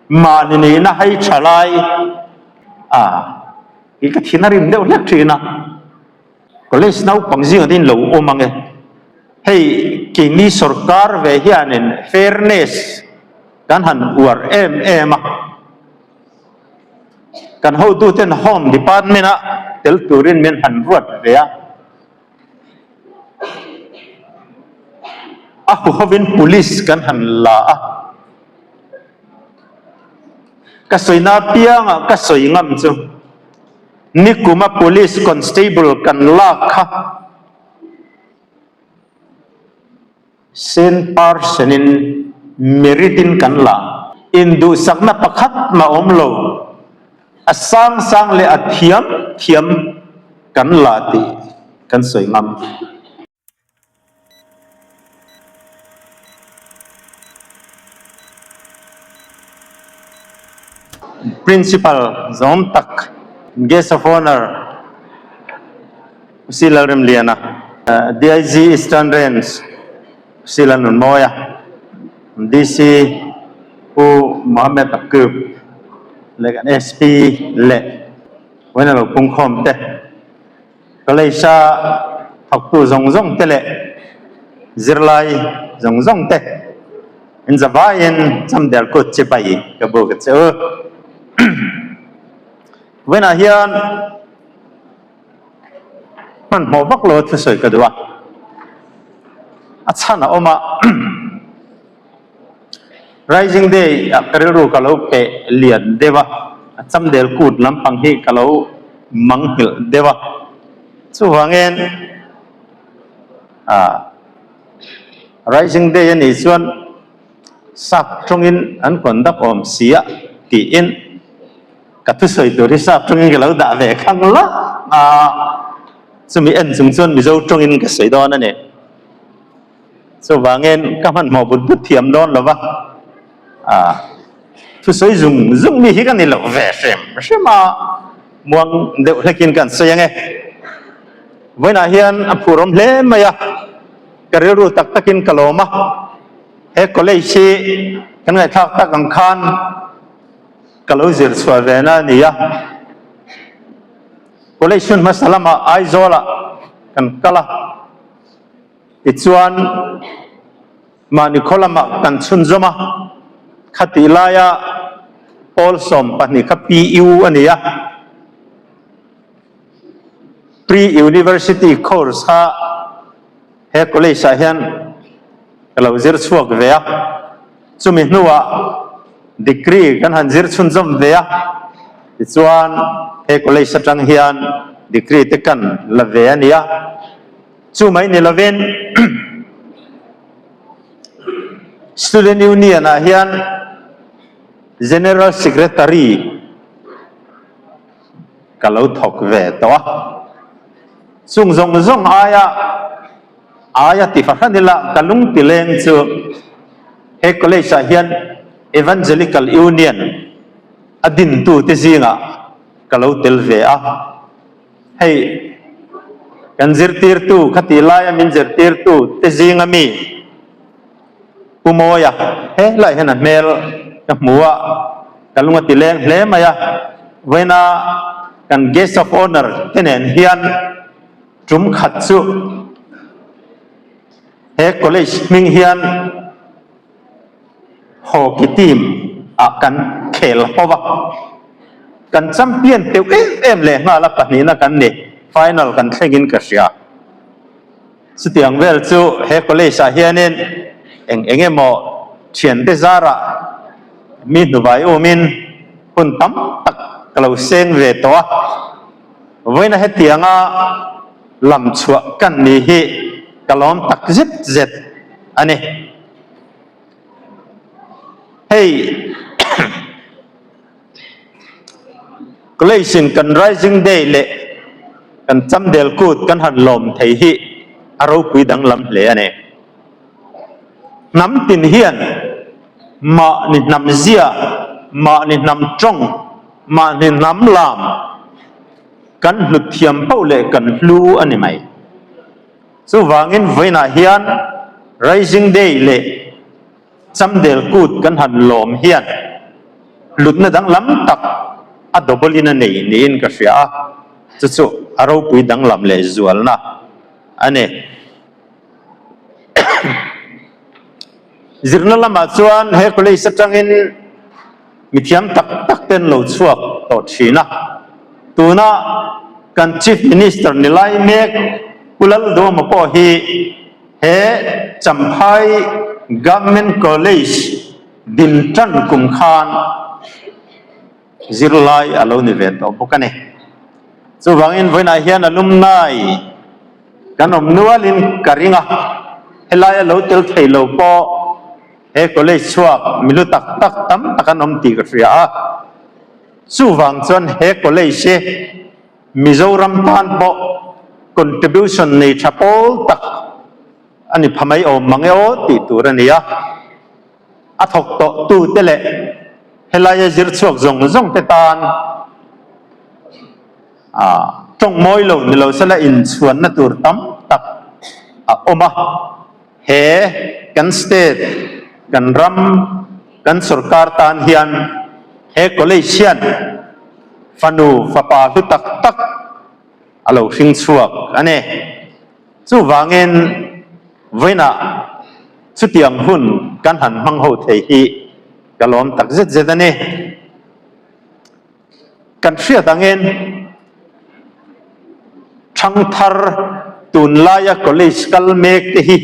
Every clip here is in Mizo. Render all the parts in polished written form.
Mahni nihna hei tha lai a i ka thin a rim deuh hlek thin a, college naupang zingah te in lo awm ang e. Hei keini sorkar ve hianin fairness kan han uar em em a, kan hotuten home department a tel turin min han ruat ve a. A huhovin police kan han la a, ka sawina apiangah ka sawi ngam chu nikuma police constable kan lak kha sen par senin merit in kan la. Induhsakna pakhat mah awm lo. A sang sang leh a thiam thiam kan la tih kan sawi ngam. Principal zawm tak Guest of Honour Usi Lalremliana, DIG Eastern Range Usi Lalnunmawia, DC Pu Mohammed Akub leh kan SP leh vawiin a lo pungkhawm te, College-a thawktu zawng zawng te leh zirlai zawng zawng te in zavaiin chamdel kut chibai ka bu ka che u. Vawiinah hian hmanhmawh vak lo a thusawi ka duh a, a chhan a awm a. Rising Day ah ka rilru ka lo peh lian deuh a, a chamdel kut lampang hi ka lo mangnghilh deuh a. Chuvangin ah Rising Day a nih chuan sap tawngin an conduct awm si a tiin ka thusawi tur hi sap tawngin ka lo dah ve khang la a, chumi en chung chuan Mizo tawngin ka sawi dawn a ni. Chuvangin ka hmanhmawh but but thiam dawn lo va, ah thusawi zung zung mi hi ka ni lo ve hrim hrim a, muang deuh hlekin kan sawi ang e. Vawiinah hian a phurawm hle mai a, ka rilru tak takin ka lawm a, he college hi kan ngaihthlak tak ang khan ka lo zir chhuah ve na a ni a. College hun hmasa lamah Aizawlah kan kal a. Tichuan, mahni khaw lamah kan chhunzawm a, khatih laia pawl 12 kha PU a ni a, Pre-University course kha he college ah hian ka lo zir chhuak ve a, chumi hnuah degree kan han zir chhunzawm ve a, tichuan he college atang hian degree te kan la ve a ni a. Chu mai ni lovin Student Union ah hian General Secretary ka lo thawk ve tawh a. Chung zawng zawng aia aia ti fahran ila ka lung ti leng chu he college ah hian Evangelical Union a dintu te zingah ka lo tel ve a. Hei, kan zirtirtu khati laia min zirtirtu te zinga mi Pu Mawia he lai hian a hmel ka hmu a, ka lung a ti leng hle mai a. Vawiina kan Guest of Honour te nen hian tum khat chu he college hming hian Hockey team ah kan khel ho va, kan champion teuh em em leh nghal a pahnihna kan ni, final kan thlengin ka hria. Chutiang vel chu he college ah hianin eng eng emaw thiante zarah mi hnuvai umin hun tam tak ka lo seng ve tawh a, vawiina hetianga lam chhuah kan ni hi ka lawm tak zet zet a ni. Hei College in kan Rising Day leh kan Chamdel Kut kan han lawm thei hi a ropui danglam hle a ni. Hnam tin hian mahni hnam zia, mahni hnam tawng, mahni hnam lam kan hlut thiam poh leh kan hlu a ni mai. Chuvangin vawiinah hian Rising Day leh Chamdel Kut kan han lawm hian Hlutna danglam tak a double in a nei niin ka hria a, chu chu a ropui danglam leh zualna a ni. Zirna lamah chuan he college atangin mithiam tak tak ten lo chhuak tawh thin a, tuna kan Chief Minister ni lai mek Pu Lalduama pawh hi he Champhai Government College din tan kum khan zirlai a lo ni ve tawh bawk a ni. Chuvangin vawiinah hian alumni kan awm nualin ka ring a, helai a lo tel thei lo pawh he college chhuak mi hlu tak tak tam tak an awm tih ka hria a. Chuvang chuan he college hi Mizoram tan pawh contribution nei tha pawl tak a ni pha mai awm mang e aw tih tur a ni a. A thawk tawh tute leh helaia zir chhuak zawng zawng te tan tawng mawi lo ni lo sela inchhuanna tur tam tak a awm a. He kan state, kan ram, kan sorkar tan hian he college hian fanu fapa hlu tak tak a lo hring chhuak a ni. Chuvangin vawiinah chutiang hun kan han hmang ho thei hi ka lawm tak zet zet a ni. Kan hriat angin thangthar tunlaia college kal mek te hi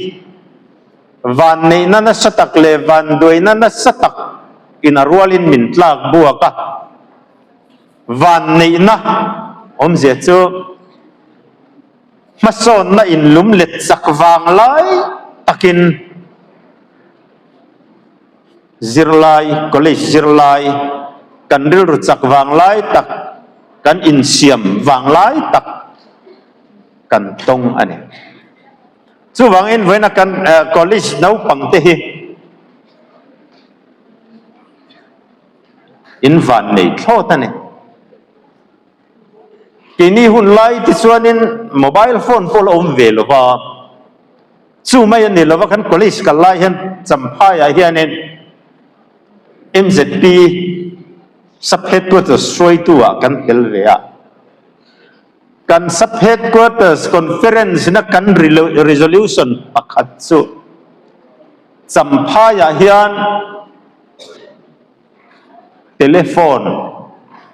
vanneihna nasa tak leh vanduaina nasa tak in a rualin min tlak buak a. Vanneihna awmzia chu hmasawnna inlum let chak vang lai takin zirlai, college zirlai kan rilru chak vang lai tak, kan insiam vang lai tak kan tawng a ni. Chuvangin vawiina kan college naupang te hi In van nei thlawt a ni. Keini hun lai te chuanin mobile phone pawh la awm ve lo va, chu mai a ni lo va, kan college kal lai hian Champhaiah hianin MZP sub headquarters hruaitu ah kan tel ve a. Kan sub headquarters conference na kan resolution pakhat chu Champhaiah hian Telephone,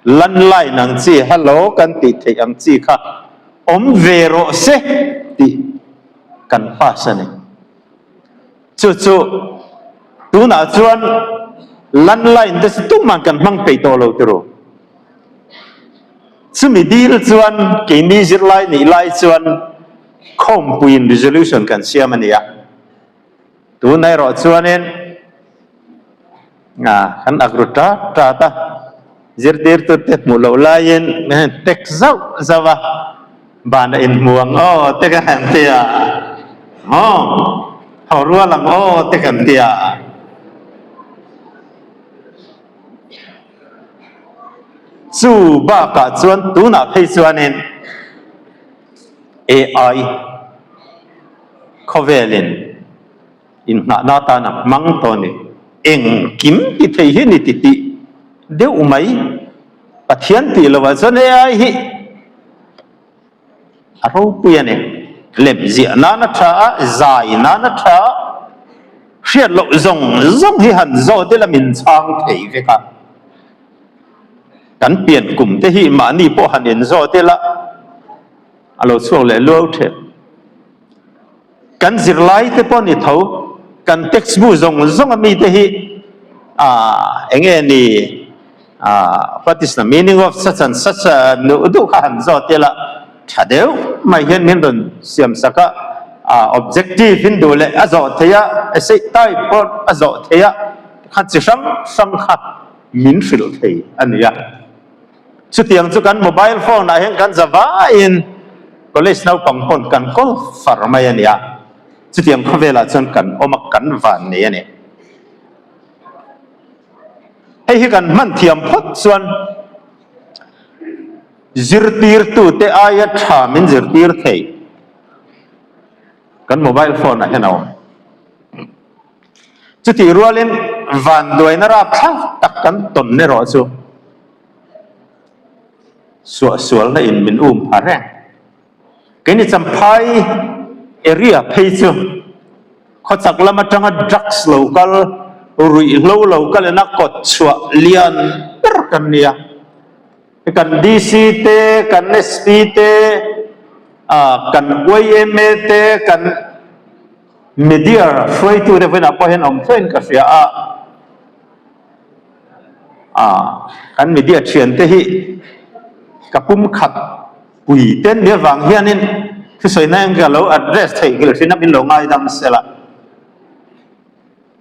landline ang chi, hello kan tih theih ang chi kha awm ve rawh se tih kan pass a ni. Chu chu tunah chuan landline te chu tumah kan hmang peih tawh lo tiraw. Chumi dil chuan keini zirlai nih lai chuan khawmpuiin resolution kan siam a ni a. Tuna erawh chuanin kan ak ru tat tat a, zirtirtute hmuh loh laiin tek zauh zauh a, banah inhmu ang aw te ka han ti a, maw thaw rual ang aw te kan ti a. Chu bakah chuan tunah phei chuanin AI khawvelin inngahna atan a hmang tawh a ni. Engkim ti thei hi ni ti tih deuh mai. Pathian tih lovah chuan AI hi a ropui a ni. Lem ziah nan a tha a, zai nan a tha a, hriat loh zawng zawng hi han zawt ila min chhang thei vek a. Kan pian kum te hi mahni pawh han inzawt ila a lo chhuak leh luau thep. Kan zirlai te pawh ni tho, kan textbook zawng zawng a mi te hi ah eng nge ni ah what is the meaning of such and such nuh duh kha han zawt ila tha deuh mai hian min rawn siam sak a, ah objective in duh leh a zawh theih a, essay type pawh a zawh theih a, kha chi hrang hrang kha min hrilh thei a ni a. Chutiang chu kan mobile phone ah hian kan za vaiin college naupang pawn kan kawl far mai a ni a. Chutiang khawvelah chuan kan awm a, kan van nei a ni. Hei hi kan hman thiam phawt chuan zirtirtute aia tha min zirtir thei kan mobile phone ah hian a awm. Chutih rualin vanduaina rapthlak tak kan tawn erawh chu suahsualna in min um pha reng. Keini Champhai area phei chu khawchak lam atanga drugs lo kal, ruihhlo lo kal ina kawt chhuah lian ber kan nia. Kan DC te, kan SP te, kan yma te, kan media hruaitu te vawiinah pawh hian awm thluahin ka hria a. Kan media thiante hi ka pum khat pui te nia vang hianin thusawi na eng ka lo address theih nghilh thin a min lo ngaidam sela.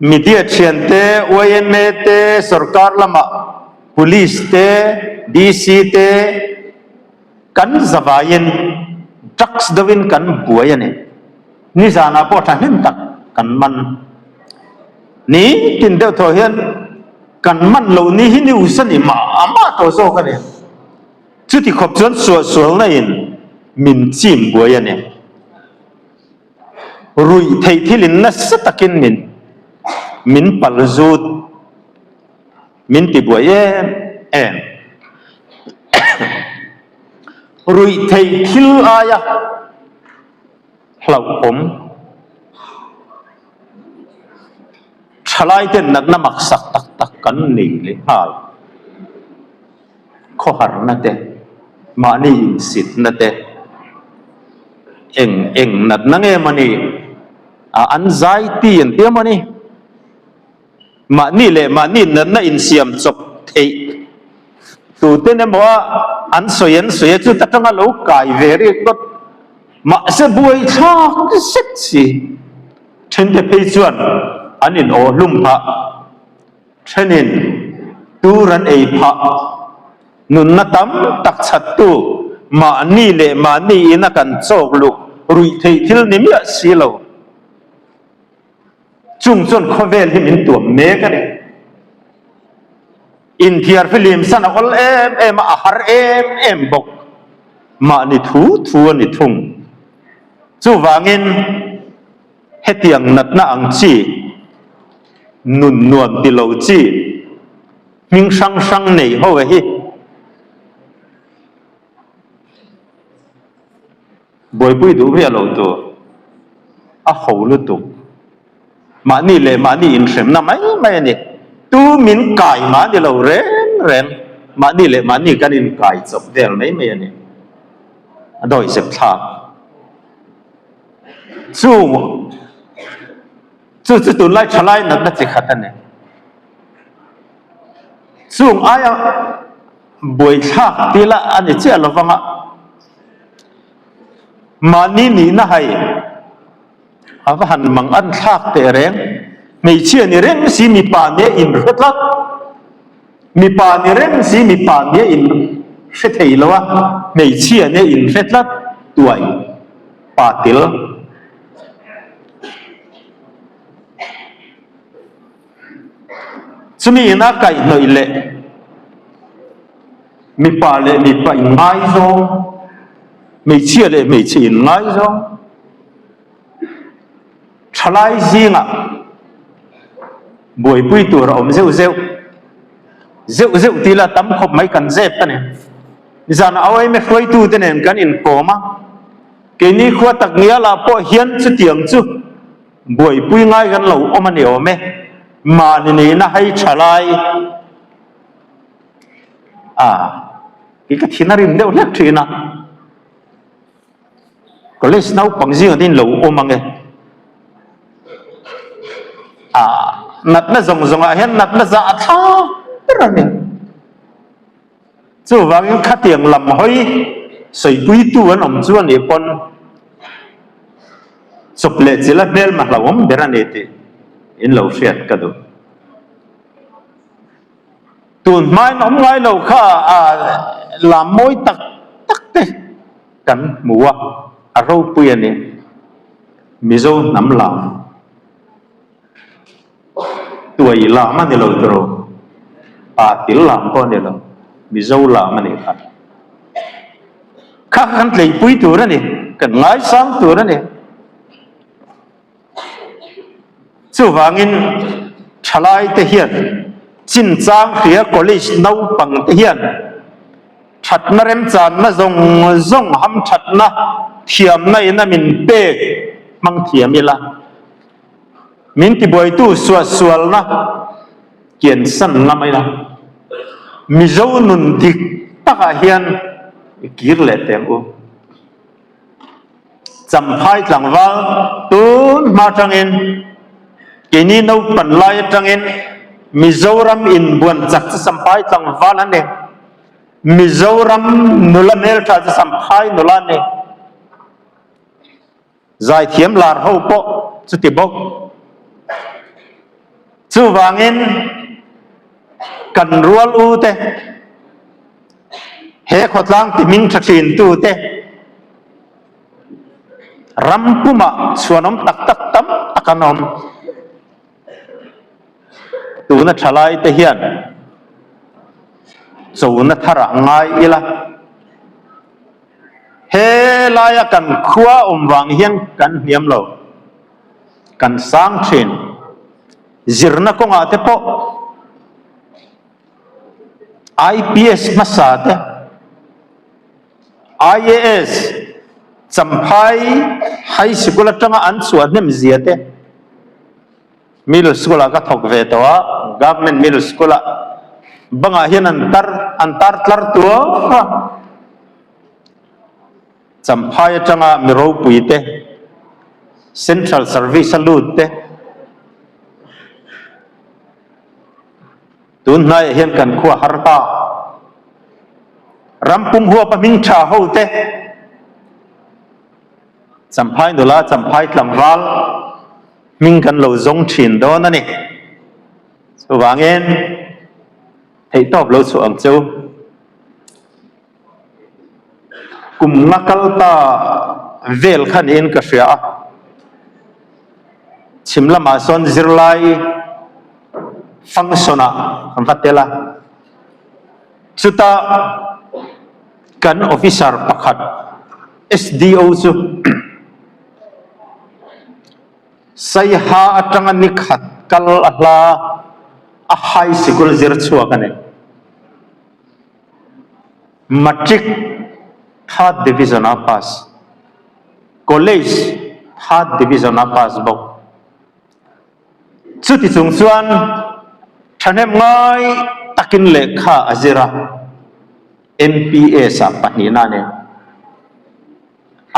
Media thiante, yma te, sorkar lamah Police te, DC te kan zavaiin drugs deuhin kan buai a ni. Nizanah pawh thahnem tak kan man. Ni tin deuh thaw hian kan man loh ni hi news a ni mah mah tawh zawk a ni. Chuti khawp chuan suahsualna in min chim buai a ni. Ruih theih thil in nasa takin min min pal zut, min ti buai em em. Ruih theih thil aia hlauhawm thalai ten natna maksak tak tak kan nei leh nghal. Khawharna te, mahni insitna te, eng eng natna nge mawni a anxiety an tia mawni, mahni leh mahni natna insiam chawp theih tuten emaw a an sawi an sawi a chuta tanga lo kai ve rik ngawt mahse buaithlak zet si thente phei chuan an in awh hlum phah. Thenin tur an ei phah. Nunna tam tak chhattu mahni leh mahni ina kan chawk luh ruih theih thil ni miah si lo. Chung chuan khawvel hi min tuam mek a ni. Inthiar fihlim san a awl em em a, a har em em bawk. Mahni thu thu a ni thung. Chuvangin. Hetiang natna ang chi, nun nuam ti lo chi, hming hrang hrang nei ho e hi buaipui duh miah lo tur a ho lutuk. Mahni leh mahni inhremna mai mai a ni. Tu min kai mah ni lo reng reng, mahni leh mahni kan inkai chawp vel mai mai a ni. A dawihzep thlak. Chu chu chu tunlai thalai natna chi khat a ni. Chung aia buaithlak tih lah a ni chiah lo vang a, mahni nihna hai a va han mang an thlak teh reng. Hmeichhia ni reng si mipa nia inhre tlat. Mipa ni reng si mipa nia in hre thei lo a, hmeichhia nia in hre tlat tuai pa tel. Chumi ina kaihhnawih leh mipa leh mipa in ngaizawng, hmeichhia leh hmeichhe in ngaizawng. Thalai zingah buaipui tur a awm zeuh zeuh, zeuh zeuh tih lah tam khawp mai kan zep a ni. Nizan a OMA hruaitute nen kan inkawm a, keini khua tak ngialah pawh hian chutiang chu buaipui ngai kan lo awm a ni awm e. Mahni nihna hei thalai a, kei ka thin a rim deuh hlek thin a. College naupang zingah te in lo awm ang e. Ah, natna zawng zawngah hian natna zah a thlak ber a ni. Chuvangin khatiang lam hawi sawipuitu an awm chu a nih pawn chawp leh chilh a hmelma hlauhawm ber a ni tih in lo hriat ka duh. Tun hmain awm ngai lo kha a lam mawi tak tak te kan hmu a, a ropui a ni. Mizo hnam lam tuai lam a ni lo tiraw, pa til lam pawh a ni lo, Mizo lam a nih kha. Kha kha kan tleipui tur a ni, kan ngaisang tur a ni. Chuvangin. Thalaite hian chinchang hria college naupangte hian thatna remchanna zawng zawng hamthatna thiamna in a min pek hmang thiam ila. Min tibuaitu suahsualna kiansan ngam ila. Mizo nun dik takah hian i kir leh teh ang u. Champhai tlangval tun hma atangin keini naupan lai atangin Mizoram inbuan chak chu Champhai tlangval a ni. Mizoram nula hmeltha chu Champhai nula a ni. Zaithiam lar ho pawh chuti bawk. Chuvangin kan rual u te, he khawtlang ti hming tha thin tu te, ram pumah chhuanawm tak tak tam tak an awm. Tuna thalai te hian chona tharah ngai ila. He laia kan khua awm vang hian kan hniam lo, kan sang thin. Zirna kawngah te pawh IPS hmasa te, IAS Champhai High Sikul atanga an chhuah hnem zia te, Middle School ah ka thawk ve tawh a, Government Middle School ah bangah hian an tar an tar tlar tuau a. Champhai atanga mi ropui te, Central Service a lut te, tun hnaiah hian kan khua har ta. Ram pum huapa hming tha ho te, Champhai nula, Champhai tlangval, Hming kan lo zawng thin dawn a ni. Chuvangin theihtawp lo chhuah ang che u. Kum nga kal ta vel kha niin ka hria a. Chhim lamah sawn zirlai function ah kan va tel a. Chuta kan officer pakhat SDO chu Saiha atanga ni khat kal a hla a high sikul zir chhuak a ni. Matric third division a pass, college third division a pass bawk. Chuti chung chuan thahnem ngai takin lehkha a zir a, MPS ah pahnihna a ni.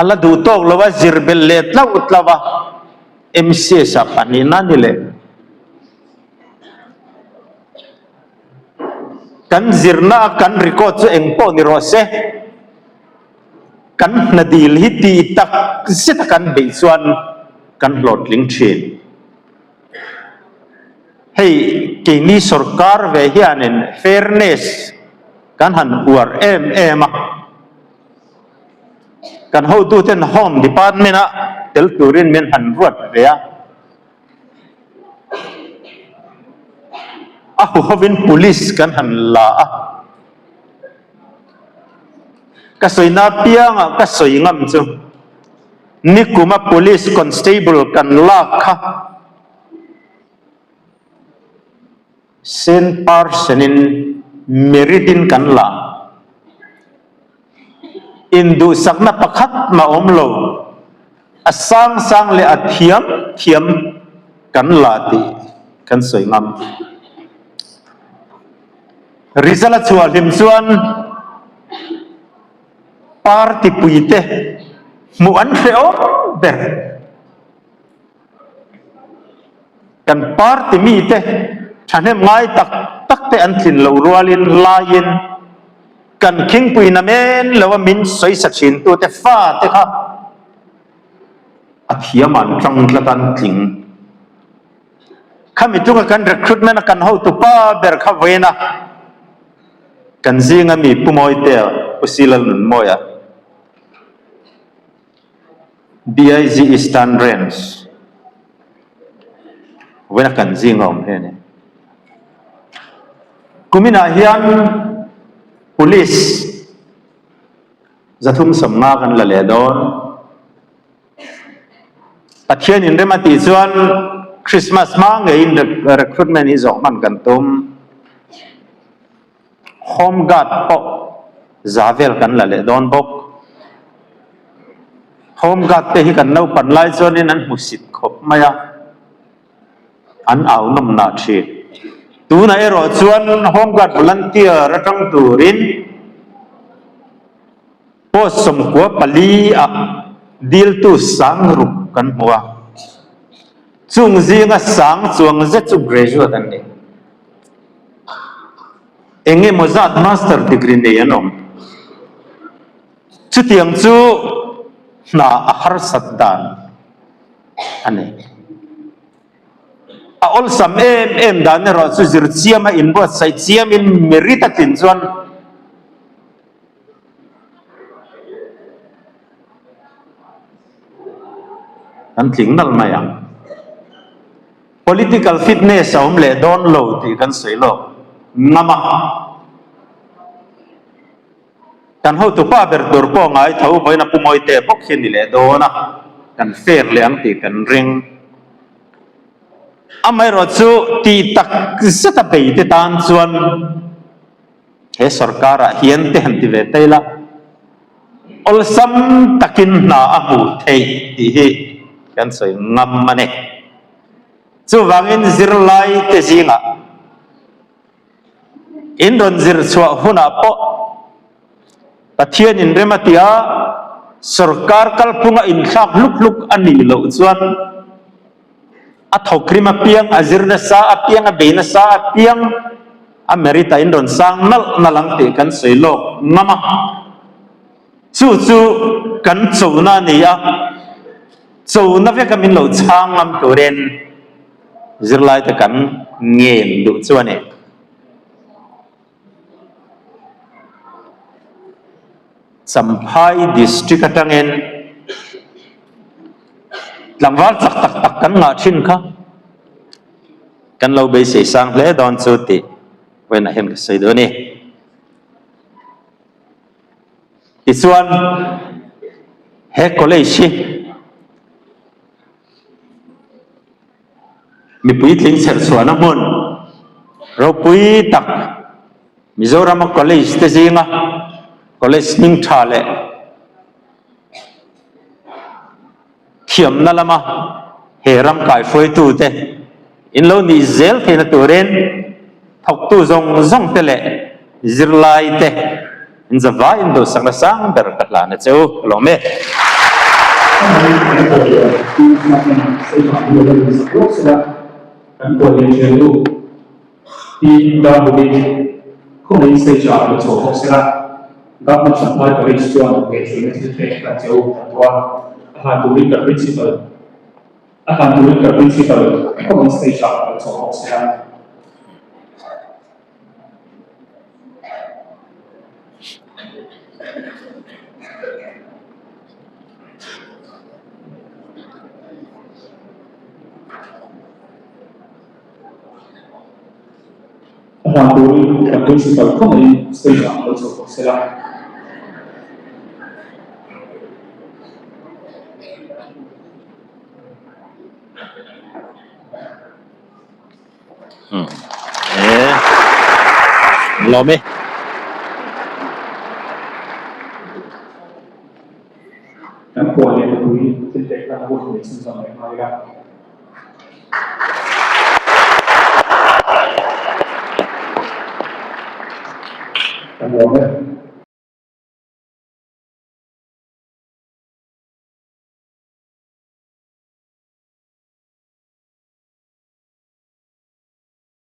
A la duh tawk lo a, zir belh leh tlauh tlauh a, MCS ah pahnihna a ni leh. Kan zirna a kan record chu eng pawh ni rawh se, kan hna dil hi tih tak zet a kan beih chuan kan hlawhtling thin. Hei keini sorkar ve hianin fairness kan han uar em em a. Kan hotuten Home Department-a tel turin min han ruat ve a. A huhovin Police kan han la a. Ka sawina apiangah ka sawi ngam chu nikuma Police Constable kan lak kha Sen parsenin merit in kan la. Induhsakna pakhat mah awm lo, a sang sang leh a thiam thiam kan la tih kan sawi ngam. Result a chhuah hlim chuan party puite hmuh an hrehawm ber. Kan party mite thahnem ngai tak tak te an tlin loh rualin laiin kan khingpui namen lo a min sawisa thin tute fa te kha a thiam an tang tlat an tling. Khami tunga kan recruitment a kan hotu pa ber kha vawiin a kan zinga mi Pu Mawitea, Pu Silalnunmawia, BIG Eastern Range vawiin a kan zing a awm hle a ni. Kuminah hian Police 350 kan la leh dawn. Pathian inrem a tih chuan. Christmas hma ngeiin recruitment hi zawh hman kan tum. Home guard pawh za vel kan la leh dawn bawk. Home guard te hi kan naupan lai chuanin an hmusit khawp mai a, an au nawm nah thin. Tunah erawh chuan home guard volunteer atang turin post 94 ah diltu sang ruk kan hmu a, chung zinga sang chuang zet chu graduate an ni. Eng emaw zat master degree nei an awm. Chutiang chu hna a harsat dan a ni. A awlsam em em dan erawh chu zir chiam a inbuatsaih chiamin merit a tlin chuan Kan tling nalh mai ang. Political fitness a awm leh dawn lo tih kan sawi lawk ngam a. Kan hotupa ber tur pawh ngai tho vawiin a Pu Mawite bawk hi a ni leh dawn a, kan fair leh ang tih kan ring. Amaherawh chu tih tak zeta beite tan chuan He sorkarah hian te han ti ve ta ila, awlsam takin hna a hmuh theih tih hi kan sawi ngam a ni. Chuvangin zirlai te zingah in rawn zir chhuah hunah pawh Pathianin rem a tia sorkar kalphunga inthlak hluk hluk a nih loh chuan A thawk rim apiang, a zir nasa apiang, a bei nasa apiang, a merit ah in rawn sang nalh nalh ang tih kan sawi lawk ngam a. Chu chu kan chona a ni a, chona veka min lo chhang ngam turin zirlai te kan ngen duh chu a ni. Champhai District atangin tlangval chak tak tak kan ngah thin kha kan lo beisei sang hle dawn chu tih vawiinah hian ka sawi duh a ni. Tichuan he college hi Mipui tling chherchhuahna hmun ropui tak Mizorama college te zinga college hming tha leh thiamna lama he ram kaihruaitu te in lo nih zel theihna turin thawktu zawng zawng te leh zirlai te In zavai in duhsakna sang ber ka hlan a che u, ka lawm e. A hlan turin kan principal khawngaihin stage ah lo chho bawk sela. Lawm e. Kan khual leh mipui thil pek hlan hun nei chhunzawm leh nghal ila. Kan lawm e.